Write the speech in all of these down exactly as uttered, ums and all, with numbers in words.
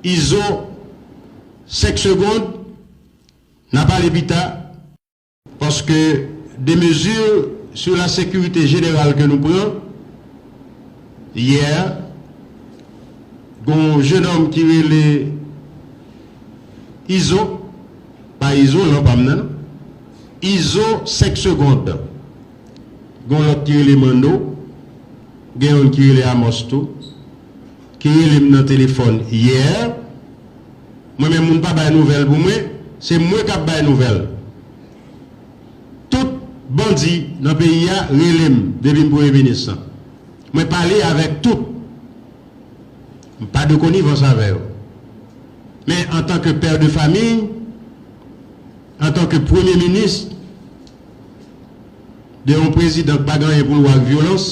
Izo, senk segonn, n a pale pita, paske de mezi sou la sekirite jeneral ke nou pran, yè, gen yon jennonm ki rele Izo, pa Izo, non, pa m nan, non. Izo, senk segonn. Gen yon lòt ki rele Manno, gen youn ki rele Amos tou, ki rele m nan telefòn yè. Mwen menm, moun pa bay nouvèl pou mwen, se mwen k ap bay nouvèl. Tout bandi nan peyi a rele m depi m premye minis lan. Mwen pale avèk tout. M pa de konivans avè yo. Men antanke pè de famiy, antanke premye minis de yon prezidan ki pa gen anyen pou l wè ak vyolans,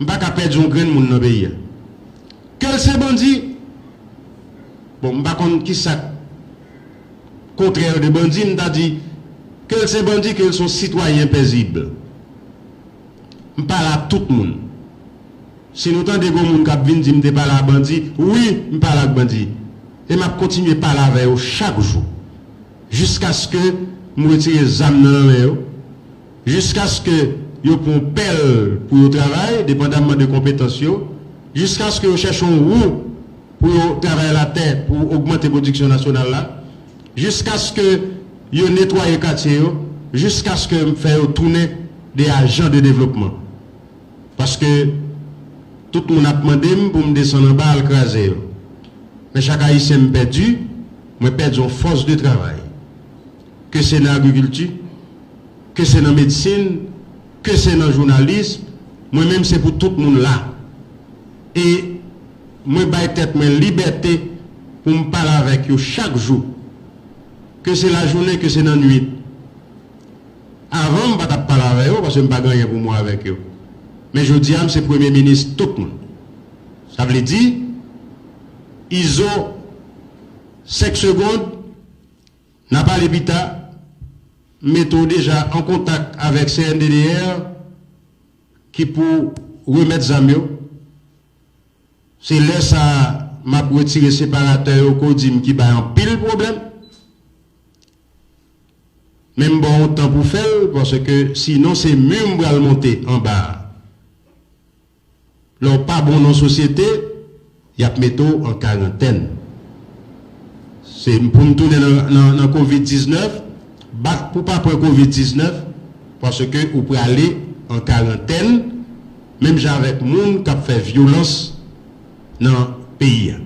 m pa ka pèdi yon grenn moun nan peyi a. Ke l se bandi, bon, m pa konn ki sa k kontrè de bandi, m ta di, ke l se bandi, ke l se yon sitwayen pezib. M pale a tout moun. Si nou tande gen moun k ap vin di m te pale a bandi, wi, m pale ak bandi. E m ap kontinye pale avè yo chak jou. Jiskaske m retire zam nan nan men yo. Jiskaske yo pran pèl pou yo travay, depandamman de konpetans yo. Jiskaske yo chèche yon wou pou yo travay latè pou ogmante pwodiksyon nasyonal la. Jiskaske yo netwaye katye yo. Jiskaske m fè yo tounen de ajan de devlopman. Paske tout moun ap mande m pou m desann anba al kraze yo. Men chak Ayisyen m pèdi, mwen pèdi yon fòs de travay. Ke se nan agrikilti, ke se nan medsin, ke se nan jounalis, mwen menm se pou tout moun la. E mwen bay tèt mwen libète pou m pale avèk yo chak jou. Ke se lajounen, ke se nan nwit. Avan, m pa t ap pale avè yo, paske m pa gen anyen pou m wè avèk yo. Men jodi a, m se premye minis tout moun. Sa vle di, Izo, senk segonn, n a pale pita, m mete w deja an kontak avèk C N D D R ki pou remèt zam yo. Se lè sa a m ap retire separatè yo ke w di m ki bay anpil pwoblèm. Men m ba w yon tan pou fè l, paske sinon se mi m pral monte anba a. Lè w pa bon nan sosyete, y ap mete w an karantèn. Se pou m tounen nan, nan, nan kovid diznèf, bat pou pa pran kovid diznèf, paske ou prale an karantèn, menm jan avèk moun k ap fè vyolans nan peyi a.